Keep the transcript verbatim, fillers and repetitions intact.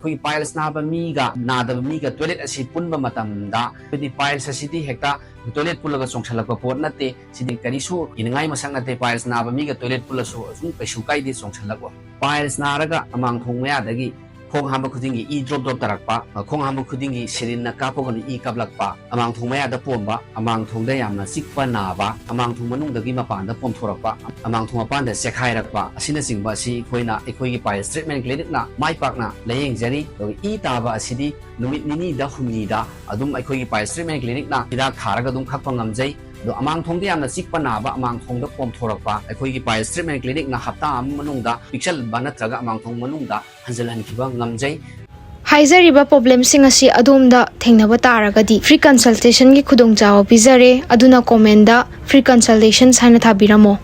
ꯑꯩꯈꯣꯏꯒꯤ ꯄꯥꯏꯜꯁ ꯅꯥꯕ ꯃꯤꯒ ꯅꯥꯗꯕ ꯃꯤꯒ ꯇꯣꯏꯂꯦꯠ ꯑꯁꯤ ꯄꯨꯟꯕ ꯃꯇꯝꯗ, ꯍꯥꯏꯕꯗꯤ ꯄꯥꯏꯜꯁ ꯑꯁꯤꯗꯤ ꯍꯦꯛꯇ ꯇꯣꯏꯂꯦꯠ ꯄꯨꯜꯂꯒ ꯆꯣꯡꯁꯤꯜꯂꯛꯄ ꯄꯣꯠ ꯅꯠꯇꯦ꯫ ꯁꯤꯗꯤ ꯀꯔꯤꯁꯨ ꯀꯤꯅꯤꯡꯉꯥꯏ ꯃꯁꯛ ꯅꯠꯇꯦ꯫ ꯄꯥꯏꯜꯁ ꯅꯥꯕ ꯃꯤꯒ ꯇꯣꯏꯂꯦꯠ ꯄꯨꯜꯂꯁꯨ ꯑꯗꯨꯝ ꯀꯩꯁꯨ ꯀꯥꯏꯗꯦ, ꯆꯣꯡꯁꯤꯜꯂꯛꯑꯣ꯫ ꯄꯥꯏꯜꯁ ꯅꯥꯔꯒ ꯑꯃꯥꯡ ꯊꯣꯡ ꯃꯌꯥꯗꯒꯤ ꯈꯣꯡ ꯍꯥꯝꯕ ꯈꯨꯗꯤꯡꯒꯤ ꯏ ꯗ꯭ꯔꯣꯞ ꯗ꯭ꯔꯣꯞ ꯇꯥꯔꯛꯄ, ꯈꯣꯡ ꯍꯥꯝꯕ ꯈꯨꯗꯤꯡꯒꯤ ꯁꯤꯔꯤꯟꯅ ꯀꯥꯞꯄꯒꯅ ꯏ ꯀꯥꯞꯂꯛꯄ, ꯑꯃꯥꯡ ꯊꯣꯡ ꯃꯌꯥꯗ ꯄꯣꯝꯕ, ꯑꯃꯥꯡ ꯊꯣꯡꯗ ꯌꯥꯝꯅ ꯆꯤꯛꯄ ꯅꯥꯕ, ꯑꯃꯥꯡ ꯊꯣꯡ ꯃꯅꯨꯡꯗꯒꯤ ꯃꯄꯥꯟꯗ ꯄꯣꯝꯊꯣꯔꯛꯄ, ꯑꯃꯥꯡ ꯊꯣꯡ ꯃꯄꯥꯟꯗ ꯆꯦꯛꯈꯥꯏꯔꯛꯄ ꯑꯁꯤꯅꯆꯤꯡꯕ ꯑꯁꯤ ꯑꯩꯈꯣꯏꯅ ꯑꯩꯈꯣꯏꯒꯤ ꯄꯥꯏꯜꯁ ꯇ꯭ꯔꯤꯠꯃꯦꯟ ꯀ꯭ꯂꯤꯅꯤꯛꯅ ꯃꯥꯏ ꯄꯥꯛꯅ ꯂꯥꯌꯦꯡꯖꯔꯤ꯫ ꯑꯗꯨꯒ ꯏ ꯇꯥꯕ ꯑꯁꯤꯗꯤ ꯅꯨꯃꯤꯠ ꯅꯤꯅꯤꯗ ꯍꯨꯝꯅꯤꯗ ꯑꯗꯨꯝ ꯑꯩꯈꯣꯏꯒꯤ ꯄꯥꯏꯜꯁ ꯇ꯭ꯔꯤꯠꯃꯦꯟ ꯀ꯭ꯂꯤꯅꯤꯛꯅ ꯍꯤꯗꯥꯛ ꯊꯥꯔꯒ ꯑꯗꯨꯝ ꯈꯛꯄ ꯉꯝꯖꯩ꯫ ꯑꯗꯣ ꯑꯃꯥꯡ ꯊꯣꯡꯗ ꯌꯥꯝꯅ ꯆꯤꯛꯄ ꯅꯥꯕ, ꯑꯃꯥꯡ ꯊꯣꯡꯗ ꯄꯣꯝꯊꯣꯔꯛꯄ, ꯑꯩꯈꯣꯏꯒꯤ ꯄꯥꯏꯜꯁ ꯇ꯭ꯔꯤꯠꯃꯦꯟ ꯀ꯭ꯂꯤꯅꯤꯛꯅ ꯍꯞꯇꯥ ꯑꯃ ꯃꯅꯨꯡꯗ ꯄꯤꯛꯁꯜꯍꯟꯕ ꯅꯠꯇ꯭ꯔꯒ ꯑꯃꯥꯡ ꯊꯣꯡ ꯃꯅꯨꯡꯗ ꯍꯟꯖꯤꯜꯍꯟꯈꯤꯕ ꯉꯝꯖꯩ꯫ ꯍꯥꯏꯖꯔꯤꯕ ꯄ꯭ꯔꯣꯕ꯭ꯂꯦꯝꯁꯤꯡ ꯑꯁꯤ ꯑꯗꯣꯝꯗ ꯊꯦꯡꯅꯕ ꯇꯥꯔꯒꯗꯤ, ꯐ꯭ꯔꯤ ꯀꯟꯁꯜꯇꯦꯁꯟꯒꯤ ꯈꯨꯗꯣꯡꯆꯥꯕ ꯄꯤꯖꯔꯦ, ꯑꯗꯨꯅ ꯀꯣꯃꯦꯟꯗ "ꯐ꯭ꯔꯤ ꯀꯟꯁꯜꯇꯦꯁꯟꯁ" ꯍꯥꯏꯅ ꯊꯥꯕꯤꯔꯝꯃꯣ꯫